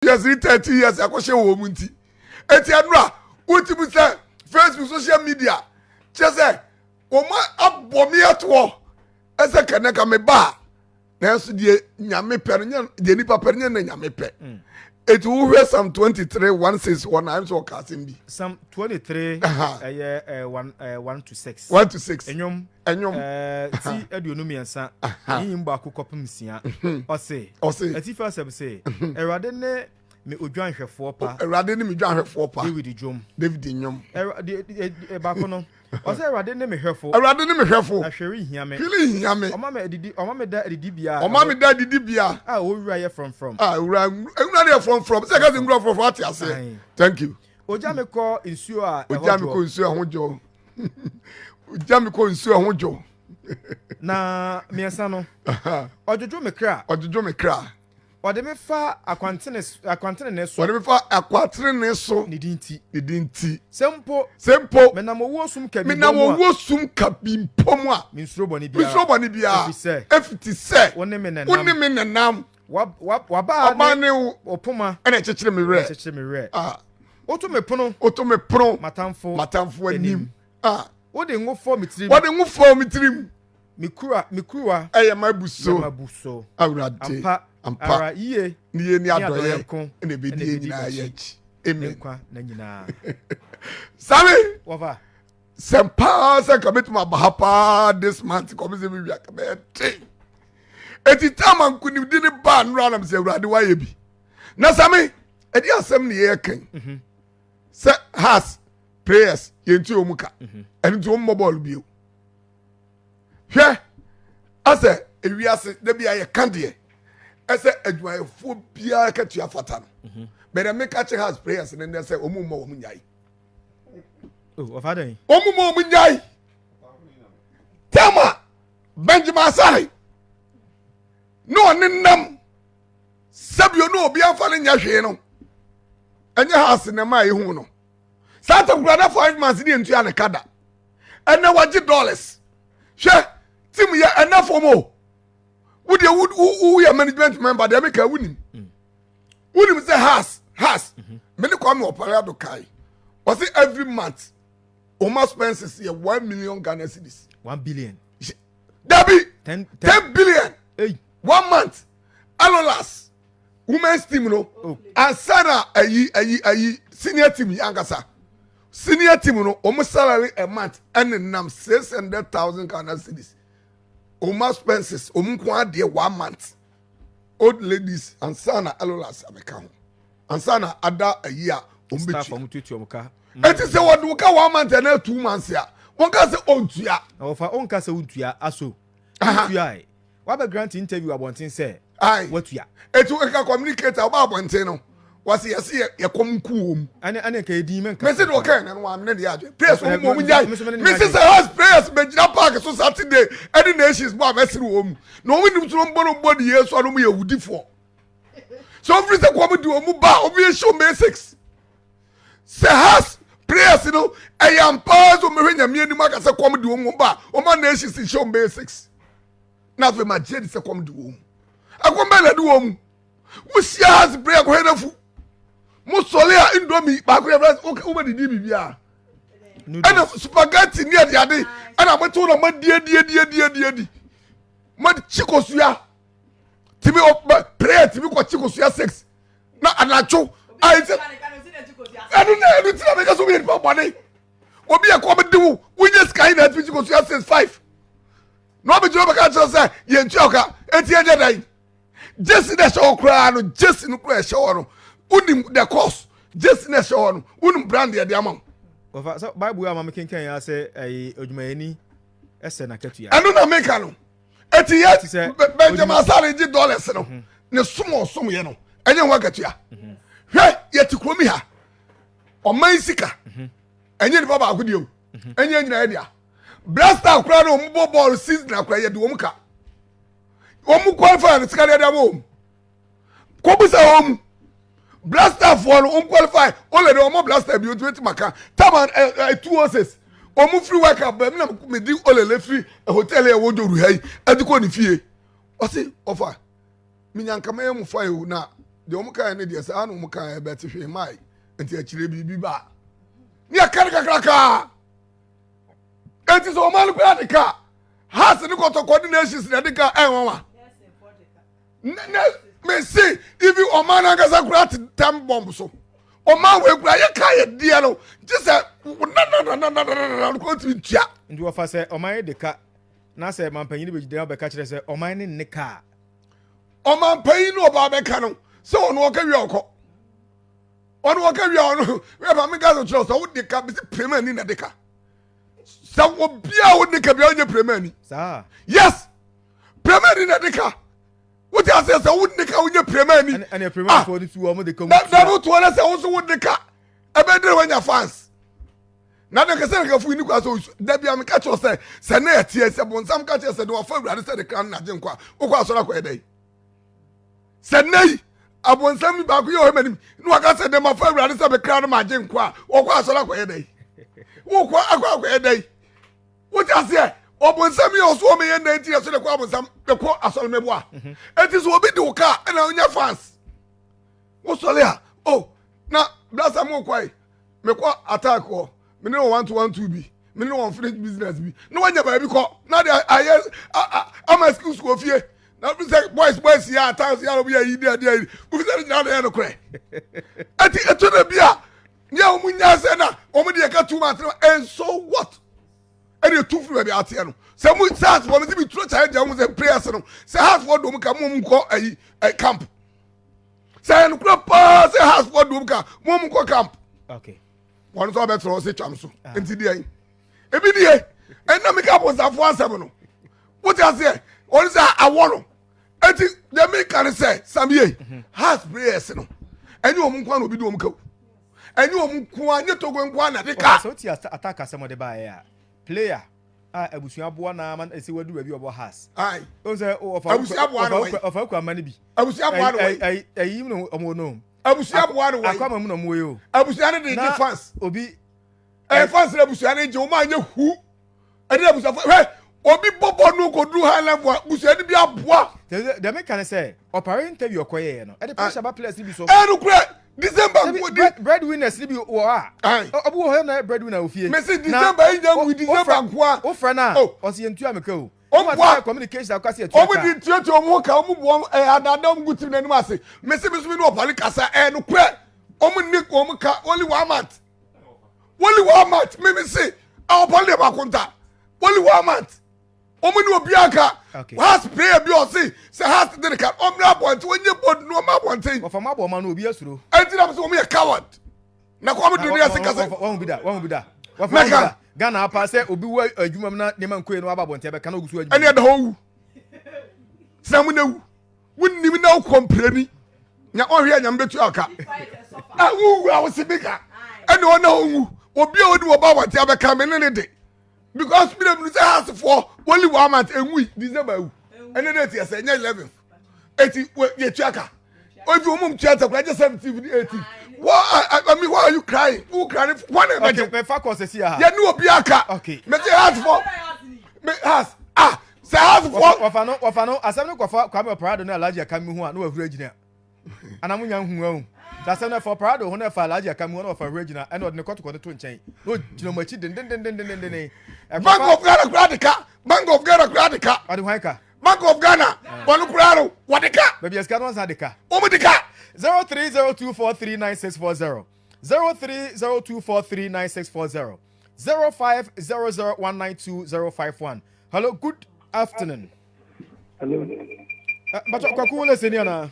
Years ne 30 years akɔhyɛ wɔ mu nti eti ɛnura wotumi sɛ Facebook, social media kyerɛ sɛ wɔn abɔ mi atoɔ ɛsɛ kɛnɛ ka mi ba, nanso deɛ Nyame pɛ no nyɛ deɛ nipa pɛ no nyɛ na Nyame pɛ. Eti wohwɛ Psalm 23:1-6 wɔ nan so, ɔka asɛm bi. Psalm 23, ɛyɛ 1 1 to 6. 1 to 6. Ɛnwom. Ɛnwom. Ti 23, yiyi 1 kɔpem 6. Ɔse, Ɔse, atifi asɛm sɛ, "Awurade ne me odwanhwɛfoɔ pa." "Awurade ne me dwanhwɛfoɔ pa." David dwom. David nnwom. Baako no, ɔsɛ, "Awurade ne me hwɛfo." "Awurade ne me hwɛfo." "Na hwere hia me." "Hwere hia me." "Ɔma me adidi, ɔma me da adidi bia." "Ɔma me da adidi bia." "A owura yɛ frɔmfrɔm." A owura, nwura deɛ frɔmfrɔm sɛ ɛka sɛ nwura frɔmfrɔm, ate aseɛ. Thank you. "Ogya me kɔ nsuo a ɛhɔ "Ogya me kɔ dwoɔ." nsuo a ɛho dwo. "Ogya me kɔ nsuo a ɛho dwo." Na mmiɛnsa no, "Ɔdwodwo me kra." "Ɔdwodwo me kra." "Ɔde me fa akwantenene so." "Ɔde me fa akwatenene so." "Ne din ti." "Ne din ti." "Sɛ mpo "Sɛ mpo menam owuo sum kabi menam mu a, owuo sum kabi mpo mu a, mensuro bɔne biara." "Mensuro bɔne biara." "Ɛfiri sɛ "Ɛfiti sɛ wo ne me nenam." "Wo ne me nenam." "Wabaa "Ɔba ne ne wo ɔpoma ɛna ɛkyekyere me werɛ." ɛkyekyere me werɛ. Ah. "Woto me pono "Woto me pono matamfo matamfo anim." Ah. "Wode ngo fɔ me tirim." "Wɔde ngo fɔ me tirim." Me kuruwa "Ɛyɛ ma bu so." "Yɛ ma bu so." Awurade. "Ampa Ampa ara yie ne yie ne ne adɔyɛ adɔyɛ nko ɛna ebedi ɛna yɛn ebedi nyinaa m'akyi. yɛ akyi. Ne Amen. nkwa na nyinaa. Sami. Wɔfa. Sɛm paa sɛ nka mɛtumi aba ha paa this month kɔmi sɛ mewia ka bɛyɛ ten. Eti taama nkunimdi ne baa nnora nam sɛ Awurade wayɛ bi. Na Sami, ɛdi asɛm ne yɛyɛ kan sɛ Hearts players yɛntu wɔn ka, ɛno nti wɔn mmɔ bɔɔlo bio. Hwɛ, asɛ ewiase dabi a yɛka deɛ ɛsɛ adwumayɛfoɔ biara katua fata no bɛrɛ. Meka kyerɛ Hearts players ne ndɛ sɛ wɔn mmɔ, wɔn nyae. Oh, wɔfa dɛn? Wɔn mmɔ, wɔn nyae. Tama Benjamin Asare ne ɔne nam sɛbio ne obi afa ne nyɛ hwee no, ɛnyɛ Hearts ne ma ehu no saa takura na 5 months ne ntua ne kada. Ɛnɛ wagye dollars. Hwɛ, team yɛ ɛnɛ fam o. Wodeɛ wo woyɛ management member deɛ, meka wonim, wonim sɛ Hearts me ne Kwame Ɔpare Ado kae, ɔse every month ɔma expenses yɛ 1 million Ghana cedis. 1 billion. Dabi. 10. 10 billion. Ei. One month alolas women's team no ansana ayi senior team yi ankasa, senior team no, wɔn salary a month ɛne nam 600,000 Ghana cedis. Wɔn expenses, wɔn nko adeɛ one month, old ladies ansana alolas abɛka ho, ansana ada ayi a wɔn bɛ Staff tua. Ɔmo tuatua ɔmo ka. Eti sɛ wɔde wo ka one month ɛna 2 months a, wɔn ka sɛ ɔntua. Na wɔfa, ɔnka sɛ wontua aso. Wontua ɛ, wabɛ grant interview abɔnten sɛ watua. Etu nka communicate a ɔba abɔnten no, wɔsi yɛsi yɛ yɛkɔm nku wɔm. Ɛne nka edin mɛ nka. Mesi de ɔka yɛn no wa ne de adwe players wɔn mu wɔn Me nso me gyae. ne ne Mesi adwe. sɛ Hearts players bɛ gyina park so Saturday ɛne Nations bɔ a, mɛsiri wɔn mu na wɔn nim so wɔn bɔ no bɔ de yɛ so a wɔn yɛ wudifoɔ so wɔn firi sɛ kɔm di wɔn mu ba wɔn yɛ show May 6 sɛ Hearts players no ɛyɛ ampa so wɔn hwɛ Nyame anim aka sɛ kɔm di wɔn mu ba wɔn a Nations show May 6 na afei ma gye de sɛ kɔm di wɔn mu. Ɛkɔm bɛn na di wɔn mu? Wohyia Hearts player kɔhɛ n'afu mo sɔle a, Indomie baako yɛ fɛ, wo didi bibi a ɛna spaghetti ne adeade ɛna mo to na mo die die die die die di mo kyi kosua timi ɔ prayer timi kɔ kyi kosua 6 na anadwo ayi sɛ ɛnu na ɛnu ti na mi ka so mi yɛ nipa bɔne. Obi yɛ kɔm di wo, wonye sika yi na ɛtumi kyi kosua 6 5 na ɔbɛ gyina ɔbɛka kyerɛ sɛ yɛn tua ɔka eti ɛnyɛ dan. Jersey na ɛhyɛ hɔ koraa no, jersey no koraa ɛhyɛ hɔ no, wonim the cost? Jersey na ɛhyɛ hɔ no, wonim brand yɛ de ama wo? Wɔfa sɛ Bible a ma mekenkan yɛ sɛ ɛyɛ odwumayɛni ɛsɛ n'akatua. Ɛno na meka no. Eti yɛ Ti sɛ Benjamin Asare gye dollars no ne som a ɔsom yɛ no, ɛnyɛ ho akatua. Hwɛ, yɛte kurom yi ha, ɔman sika ɛnyɛ nipa baako deɛ o, ɛnyɛ nyinaa yɛ dea. Black Star koraa na wɔn bɔ bɔɔl season akora, yɛde wɔn ka, wɔn qualify no, sika deɛ de ama wɔn. Kɔbusa wɔn Black Star foɔ no, wɔn qualify ɔlɛ de wɔn Black Star bi o tumi ti ma ka tama ɛ ɛ 206 wɔn firi World Cup bɛɛ mi na mi di ɔlɛlɛ firi hotel yɛ wɔ Joru ha yi ɛdi kɔ ne fie. Ɔsi ɔfa mi nyankama yɛ mu fa yi o na. Deɛ wɔn kaeɛ ne deɛ saa na wɔn kaeɛ bɛte hwee mae nti akyire biribi ba ne yɛka no kakrakaa. Eti sɛ ɔman no koraa de ka Hearts ne Kɔtɔkɔ ne Nations na ɛde ka ɛnwanwa. Ne ne mesi ibi ɔman no ankasa koraa te tam bomb so. Ɔman wei koraa yɛ ka yɛ deɛ no gye sɛ nanananananana kɔ ntumi ntua. Nti wɔfa sɛ ɔman yi de ka na sɛ mampanyin bɛgyina bɛka kyerɛ sɛ ɔman ne nne ka a. Ɔmanpanyin ne ɔbaa bɛka no sɛ ɔno ɔka wie ɔkɔ. Ɔno ɔka wie ɔno wɛ maame ka sɛ kyerɛ sɛ wode ka bɛsi prema ni na de ka. Sɛ obiara wode ka biara nyɛ prema ni. Saa. Yes. Prema ni na de ka. Wote aseɛ sɛ wode ka wonyɛ prema ni. Ɛne prema foɔ no su wɔn de ka mu. Na no toɔ no sɛ wo so wode ka ɛbɛdere wanya fans. Na de kɛsɛ nka fui ni kwa sɛ da bia meka kyerɛ sɛ sɛ na ɛteɛ sɛ bonsam ka kyerɛ sɛ de wafa awurade sɛ de kra no nagye nkwa wokɔ asɔre akɔyɛ dɛn sɛ nnɛ yi abonsam yi baako yɛ ɔhɛ m'anim na waka sɛ de mafa awurade sɛ mekra no magye nkwa a wɔkɔ asɔre akɔyɛ dɛn wokɔ akɔ akɔyɛ dɛn wote aseɛ ɔbonsam yɛ ɔso ɔmɛyɛ nnɛ nti yɛso de kɔ abonsam de kɔ asɔre mɛboa ɛnti sɛ obi de wo kaa ɛna wonya fans wosɔre a oh na blasa mo kɔe mekɔ attack hɔ me ne wɔn 1 2 1 2 bi me ne wɔn finish business bi na wanya baabi kɔ na de ayɛ ama excuse wɔ fie na fi sɛ boys boys yɛ at times yɛ a wɔn yɛ yi deɛ deɛ yi wofi sɛ ne nyinaa de yɛ no korɛ ɛti etu na bi a ní a wɔn nya sɛ na wɔn de yɛ ka too much and so what ɛna etu firi baabi ateɛ no sɛ mo sɛ asopɔ mo si bi turo kyɛn deɛ wɔn sɛ prayers no sɛ house fɔ dom ka mo mu nkɔ ayi ɛ camp sɛ ɛyɛ nokora paa sɛ house fɔ dom ka mo mu nkɔ camp. Okay. Wɔn nso abɛtena ɔsɛ twam so nti deɛ yi ebi die ɛnna mi ka abonsafo asɛm no wote aseɛ wɔn sɛ awɔ no eti deɛ mi ka ne sɛ samie house prayers no ɛnyɛ wɔn nko na obi di wɔn kaw ɛnyɛ wɔn nko a nye Togo nko na de ka. Sɛ wote attack asɛm ɔde baeɛ a player a abusua boa na ama ɛsɛ wadu baabi ɔbɔ Hearts. Ayi. O sɛ ɔfa abusua boa no wɔyi. Ɔfa okura ama no bi. Abusua boa no wɔyi. Ɛyi ɛyi mu na ɔmo no. Abusua boa no wɔyi. Akɔ ama mu na ɔmo wɔ yi o. Abusua no de gye fans. Obi. Ɛyɛ fans na abusua no gye wɔn a nye hu. Ɛde abusua fo hwɛ obi bɔbɔ no koduru high level a busua no bi aboa. Deɛ meka ne sɛ ɔpare interview ɔkɔyɛɛ no ɛde pressure ba players no bi so. Ɛno korɛ December nko di. Bread winners ni bi wɔ hɔ a. Ɔbi wɔ hɔ na bread winner wɔ fie. Mesi December yi nya nwi December nko a. Wofrɛ no a ɔsi yɛn ntua mi ka o. Ɔmboa communication akɔsi ɛtua ka. Ɔmo di tuatua ɔmo ho ka ɔmo bu ɔmo ɛyɛ adada ɔmo gu tim n'anim ase. Mesi mi nso mi ni ɔpare kasa ɛyɛ no korɛ ɔmo ni ɔmo ka only one month only one month mi mi se ɔpare deɛ baako nta only one month wɔn ni obi aka Hearts player bi ɔse sɛ Hearts de ne ka ɔmmerɛ abɔnten wɔnyɛ bɔd no ɔmmerɛ abɔnten. Wɔfa mu abɔ ɔma no obi asuro. Ɛnti na sɛ wɔn yɛ coward na kɔm de ne ɛse kasa. Wɔn bi da wɔn bi da wɔfa wɔn bi da Ghana apa sɛ obi wɔ adwuma mu na nneɛma nkoye no waba abɔnten ɛbɛka na ogu so adwuma. Ɛne ɛda hɔ wu sɛ mo na wu wonim na wokɔ mprani nya ɔhwɛ a nyame bɛtua ɔka a wowu a wose bi ka ɛne ɔna ɔnwu obi a ɔdi wɔba abɔnten abɛka me ne ne de because mi na mi sɛ Heartsfoɔ only one month enwui December ewu ɛne date yɛ sɛ ɛnyɛ 11th eti yɛ tua ka obi wɔn mu tua takura ɛnyɛ 17 ni 18 wɔ I mean, why are you crying? Who crying? Wɔn na ɛbɛgye. Okay, mɛ fa kɔ sisi ha. Yɛ ni obi aka. Okay. Mɛ sɛ Heartsfoɔ mɛ Hearts ah sɛ Heartsfoɔ. Wɔfa no wɔfa no asɛm no kɔfa Kwame Ɔparado ne Alhaji Akami ho a na wahuru agyina. Ana mo nya nhu ahu. Sɛ asɛm no ɛfa Ɔparado ho na ɛfa Alhaji Akami ho na wɔfa ahuru agyina ɛna ɔde ne kɔtokɔ no to nkyɛn na ɔgyina wɔn akyi dendendendendenden. Bank of Ghana kura de ka. Bank of Ghana kura de ka. Ɔde hwan ka? Bank of Ghana wɔn kura no wɔde ka. Baabi a sika no nsa de ka. Wɔn de ka. 0302439640 0302439640 0500192051. Hello, good afternoon. Hello. But Kwaku wole seni ana?